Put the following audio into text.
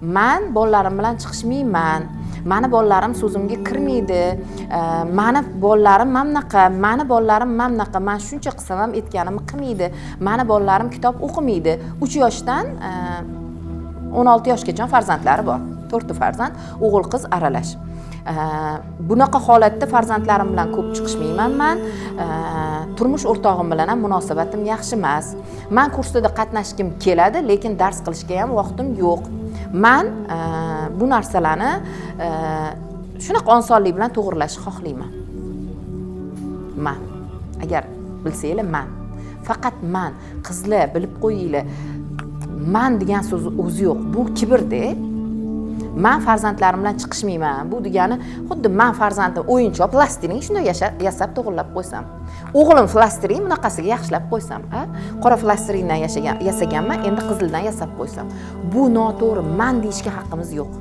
Man bolalarim bilan chiqishmayman, mani bolalarim so'zimga kirmaydi, mani bolalarim mana bunaqa, mani bolalarim mana bunaqa, man shuncha qilsam ham aytganimni qilmaydi, mani bolalarim kitob o'qimaydi. 3 yoshdan 16 yoshgacha farzandlari bor, 4 farzand, o'g'il qiz aralash. Bunaqa holatda farzandlarim bilan ko'p chiqishmayman man, turmush o'rtog'im bilan ham munosabatim yaxshi emas. Man kursida qatnashgim keladi, lekin dars qilishga ham vaqtim yo'q. Man bu narsalarni shunaqa osonlik bilan to'g'rilashni xohlayman. Man, agar bilsanglar, man faqat man, qizlar bilib qo'yinglar, man degan so'z o'zi yo'q, bu kibrda. Man farzandlarim bilan chiqishmayman, bu degani xuddi man farzandim o'yinchoq plastilin shunday yasab to'g'irlab qo'ysam, o'g'lim plastilin bunaqasiga yaxshilab qo'ysam, a qora plastilindan yasaganman, endi qizildan yasab qo'ysam, bu noto'g'ri. Man deyishga haqqimiz yo'q.